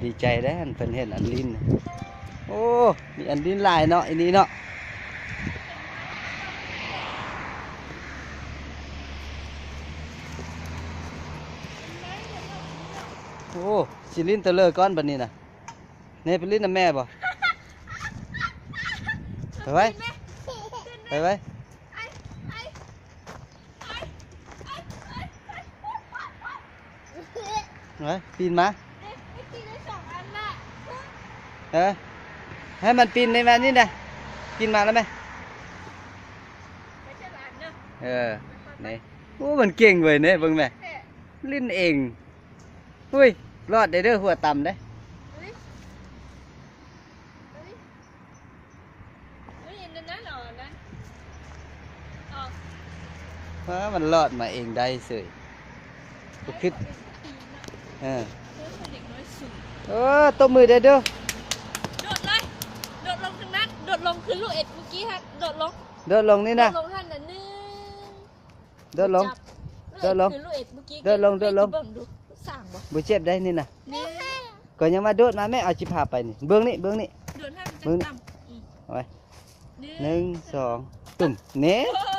ດີໃຈເດ້ ອັນເພິ່ນເຫັນອັນຫຼິ້ນ. ໂອ້ ມີອັນຫຼິ້ນຫຼາຍເນາະ ອີນີ້ເນາະ. ໂອ້ ຊິຫຼິ້ນເຕີເລີກ່ອນບັດນີ້ນະ. ເນ ໄປຫຼິ້ນນຳແມ່ບໍ່? ໄປໄວ້ ໄປໄວ້. ໄປ ປີນມາ. ເອີ ໃຫ້ມັນປີນໃນແມ່ນີ້ນະ. ປີນມາແລ້ວແມ່. ເອີ ນີ້. ໂອ້ ມັນເກັ່ງເວີຍ ເນ ເບິ່ງແມ່. ຫຼິ້ນເອງ. ອຸ້ຍ ລອດໄດ້ເດີ ຫົວຕຳເດ້. ເອີ ມັນລອດມາເອງໄດ້ເສີຍ. ບໍ່ຄິດ ເອີ ເອີ ຕົບມືໄດ້ເດີ. ໂດດເລີຍ ໂດດລົງທາງນັ້ນ ໂດດລົງຄືລູກເອັດມື້ກີ້ຫັ້ນ ໂດດລົງ ໂດດລົງນີ້ນະ ໂດດລົງຫັ້ນນະ ໜຶ່ງ ໂດດລົງ ໂດດລົງ ໂດດລົງ ໂດດລົງ. ສ້າງບໍ່ ບໍ່ເຈັບໄດ໋ນີ້ນະ. ນີ້ ກໍຍັງວ່າໂດດມາແມ່ ເອົາ ຊິພາໄປນີ້ ເບິ່ງນີ້ ເບິ່ງນີ້ ໂດດໃຫ້ມັນ ເບິ່ງນີ້ ຕ່ຳໆ. ອືມ ເອົາໄວ້ ໜຶ່ງ ສອງ ຕຸ້ມ ນີ້.